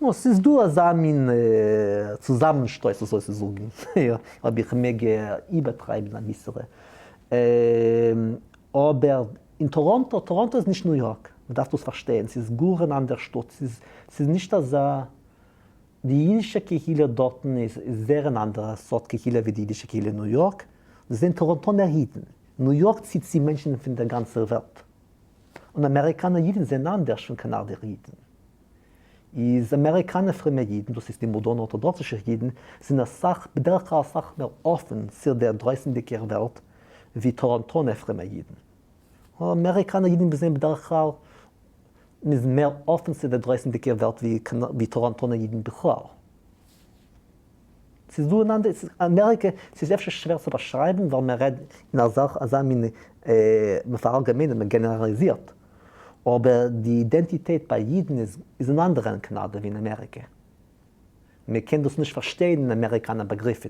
נו, ס'איז דא אזא מין צוזאמענשטויס אזוי צו זאגן, אויב איך מעג איבערטרייבן אביסעלע. אבער אין טאראנטא, טאראנטא איז נישט ניו יארק, מ'דארף דאס פארשטיין, ס'איז גאר אן אנדער שטאט, ס'איז נישט אזא, די אידישע קהילה דארטן איז זייער אן אנדערע סארט קהילה ווי די אידישע קהילה אין ניו יארק, דאס זענען טאראנטאנער אידן, ניו יארק ציט צו מענטשן פון דער גאנצער וועלט, און אמעריקאנער אידן זענען אנדערש פון קאנאדער אידן. איז אמעריקאנער פרומע אידן, דאס איז די מאדערנע ארטאדאקסישע אידן, זענען אסאך, בדרך כלל אסאך מער אפן צו דער דרויסנדיגער וועלט ווי טאראנטאנער פרומע אידן. אמעריקאנער אידן זענען בדרך כלל מ'איז מער אפן צו דער דרויסנדיגער וועלט ווי טאראנטאנער אידן בכלל. ס'איז דא אן אנדערע, אמעריקע, ס'איז אפשר שווער צו באשרייבן ווייל מען רעדט אין אזא מין, מען פאראלגעמיינערט, מען גענעראליזירט, אבער די אידענטיטעט ביי אידן איז אן אנדערע אין קאנאדע ווי אין אמעריקע. מען קען דאס נישט פארשטיין אין אמעריקאנער באגריפן.